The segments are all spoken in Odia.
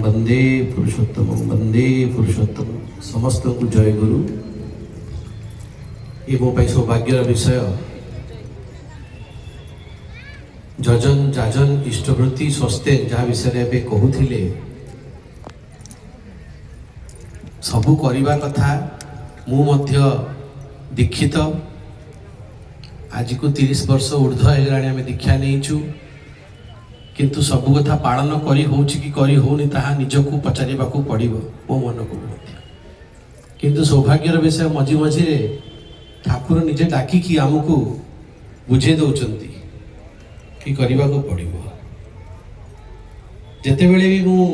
ବନ୍ଦେ ପୁରୁଷୋତ୍ତମ, ବନ୍ଦେ ପୁରୁଷୋତ୍ତମ। ସମସ୍ତଙ୍କୁ ଜୟ ଗୁରୁ। ଏ ମୋ ପାଇଁ ସୌଭାଗ୍ୟର ବିଷୟ। ଯଜନ ଯାଜନ ଇଷ୍ଟବୃତ୍ତି ସ୍ୱସ୍ତେ, ଯାହା ବିଷୟରେ ଏବେ କହୁଥିଲେ, ସବୁ କରିବା କଥା। ମୁଁ ମଧ୍ୟ ଦୀକ୍ଷିତ। ଆଜିକୁ 30 ବର୍ଷ ଉର୍ଦ୍ଧ୍ୱ ହେଇଗଲାଣି ଆମେ ଦୀକ୍ଷା ନେଇଛୁ। କିନ୍ତୁ ସବୁ କଥା ପାଳନ କରି ହେଉଛି କି କରି ହେଉନି, ତାହା ନିଜକୁ ପଚାରିବାକୁ ପଡ଼ିବ, ମୋ ମନକୁ ମଧ୍ୟ। କିନ୍ତୁ ସୌଭାଗ୍ୟର ବିଷୟ, ମଝି ମଝିରେ ଠାକୁର ନିଜେ ଡାକିକି ଆମକୁ ବୁଝେଇ ଦେଉଛନ୍ତି କି କରିବାକୁ ପଡ଼ିବ। ଯେତେବେଳେ ବି ମୁଁ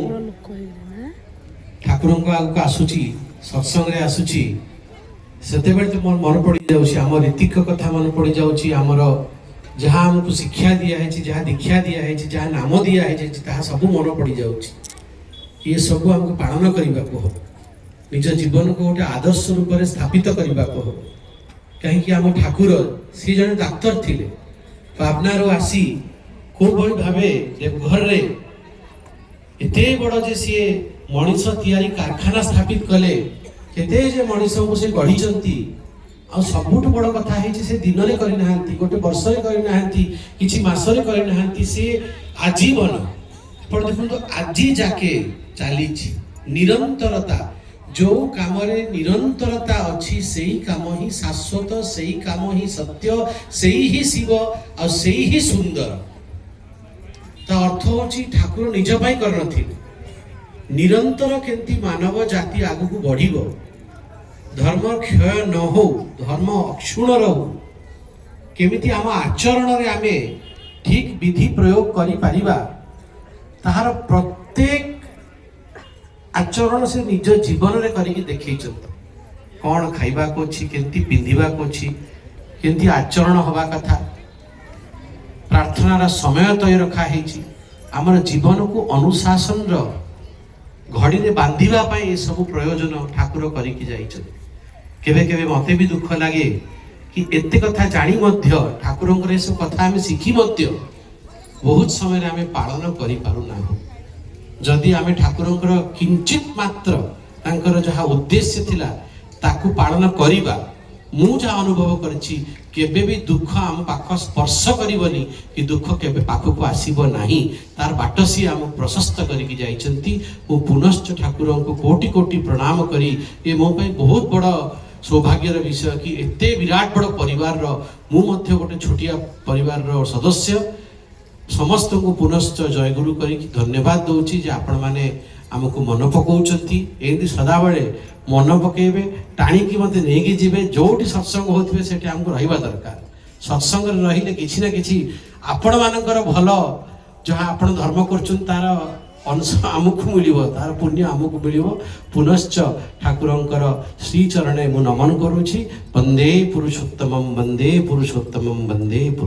ଠାକୁରଙ୍କ ଆଗକୁ ଆସୁଛି, ସତ୍ସଙ୍ଗରେ ଆସୁଛି, ସେତେବେଳେ ତ ମୋର ମନେ ପଡ଼ିଯାଉଛି, ଆମ ରୀତିକ କଥା ମନେ ପଡ଼ିଯାଉଛି। ଆମର ଯାହା ଆମକୁ ଶିକ୍ଷା ଦିଆହେଇଛି, ଯାହା ଦୀକ୍ଷା ଦିଆହେଇଛି, ଯାହା ନାମ ଦିଆହେଇଛି, ତାହା ସବୁ ମନେ ପଡ଼ିଯାଉଛି। ଏ ସବୁ ଆମକୁ ପାଳନ କରିବାକୁ ହେବ, ନିଜ ଜୀବନକୁ ଗୋଟେ ଆଦର୍ଶ ରୂପରେ ସ୍ଥାପିତ କରିବାକୁ ହେବ। କାହିଁକି ଆମ ଠାକୁର ସିଏ ଜଣେ ଡାକ୍ତର ଥିଲେ। ପାବନାରୁ ଆସି କୋଉଭଳି ଭାବେ ଦେବଘରରେ ଏତେ ବଡ଼ ଯେ ସିଏ ମଣିଷ ତିଆରି କାରଖାନା ସ୍ଥାପିତ କଲେ, କେତେ ଯେ ମଣିଷଙ୍କୁ ସେ ଗଢ଼ିଛନ୍ତି। ଆଉ ସବୁଠୁ ବଡ଼ କଥା ହେଇଛି, ସେ ଦିନରେ କରିନାହାନ୍ତି, ଗୋଟେ ବର୍ଷରେ କରିନାହାନ୍ତି, କିଛି ମାସରେ କରିନାହାନ୍ତି, ସେ ଆଜୀବନ। ଆପଣ ଦେଖନ୍ତୁ, ଆଜି ଯାକେ ଚାଲିଛି ନିରନ୍ତରତା। ଯୋଉ କାମରେ ନିରନ୍ତରତା ଅଛି, ସେଇ କାମ ହିଁ ଶାଶ୍ୱତ, ସେଇ କାମ ହିଁ ସତ୍ୟ, ସେଇ ହିଁ ଶିବ ଆଉ ସେଇ ହିଁ ସୁନ୍ଦର। ତା ଅର୍ଥ ହେଉଛି, ଠାକୁର ନିଜ ପାଇଁ କରିନଥିଲେ। ନିରନ୍ତର କେମିତି ମାନବ ଜାତି ଆଗକୁ ବଢ଼ିବ, ଧର୍ମ କ୍ଷୟ ନ ହଉ, ଧର୍ମ ଅକ୍ଷୁଣ୍ଣ ରହୁ, କେମିତି ଆମ ଆଚରଣରେ ଆମେ ଠିକ ବିଧି ପ୍ରୟୋଗ କରିପାରିବା, ତାହାର ପ୍ରତ୍ୟେକ ଆଚରଣ ସେ ନିଜ ଜୀବନରେ କରିକି ଦେଖେଇଛନ୍ତି। କ'ଣ ଖାଇବାକୁ ଅଛି, କେମିତି ପିନ୍ଧିବାକୁ ଅଛି, କେମିତି ଆଚରଣ ହେବା କଥା, ପ୍ରାର୍ଥନାର ସମୟ ତୟ ରଖା ହେଇଛି। ଆମର ଜୀବନକୁ ଅନୁଶାସନର ଘଡ଼ିରେ ବାନ୍ଧିବା ପାଇଁ ଏସବୁ ପ୍ରୟୋଜନ ଠାକୁର କରିକି ଯାଇଛନ୍ତି। କେବେ କେବେ ମୋତେ ବି ଦୁଃଖ ଲାଗେ କି ଏତେ କଥା ଜାଣି ମଧ୍ୟ, ଠାକୁରଙ୍କର ଏସବୁ କଥା ଆମେ ଶିଖି ମଧ୍ୟ ବହୁତ ସମୟରେ ଆମେ ପାଳନ କରିପାରୁନାହୁଁ। ଯଦି ଆମେ ଠାକୁରଙ୍କର କିଞ୍ଚିତ ମାତ୍ର ତାଙ୍କର ଯାହା ଉଦ୍ଦେଶ୍ୟ ଥିଲା ତାକୁ ପାଳନ କରିବା, ମୁଁ ଯାହା ଅନୁଭବ କରିଛି, କେବେ ବି ଦୁଃଖ ଆମ ପାଖ ସ୍ପର୍ଶ କରିବନି କି ଦୁଃଖ କେବେ ପାଖକୁ ଆସିବ ନାହିଁ। ତାର ବାଟ ସିଏ ଆମକୁ ପ୍ରଶସ୍ତ କରିକି ଯାଇଛନ୍ତି। ମୁଁ ପୁନଶ୍ଚ ଠାକୁରଙ୍କୁ କୋଟି କୋଟି ପ୍ରଣାମ କରି, ଏ ମୋ ପାଇଁ ବହୁତ ବଡ଼ ସୌଭାଗ୍ୟର ବିଷୟ କି ଏତେ ବିରାଟ ବଡ଼ ପରିବାରର ମୁଁ ମଧ୍ୟ ଗୋଟେ ଛୋଟିଆ ପରିବାରର ସଦସ୍ୟ। ସମସ୍ତଙ୍କୁ ପୁନଶ୍ଚ ଜୟଗୁରୁ କରିକି ଧନ୍ୟବାଦ ଦେଉଛି ଯେ ଆପଣମାନେ ଆମକୁ ମନେ ପକାଉଛନ୍ତି। ଏମିତି ସଦାବେଳେ ମନେ ପକାଇବେ, ଟାଣିକି ମୋତେ ନେଇକି ଯିବେ। ଯୋଉଠି ସତ୍ସଙ୍ଗ ହେଉଥିବେ, ସେଠି ଆମକୁ ରହିବା ଦରକାର। ସତ୍ସଙ୍ଗରେ ରହିଲେ କିଛି ନା କିଛି ଆପଣମାନଙ୍କର ଭଲ, ଯାହା ଆପଣ ଧର୍ମ କରୁଛନ୍ତି, ତାର ଅଂଶ ଆମକୁ ମିଳିବ, ତାର ପୁଣ୍ୟ ଆମକୁ ମିଳିବ। ପୁନଶ୍ଚ ଠାକୁରଙ୍କର ଶ୍ରୀଚରଣେ ମୁଁ ନମନ କରୁଛି। ବନ୍ଦେ ପୁରୁଷୋତ୍ତମମ୍, ବନ୍ଦେ ପୁରୁଷୋତ୍ତମମ୍, ବନ୍ଦେ ପୁରୁଷୋତ୍ତମମ୍।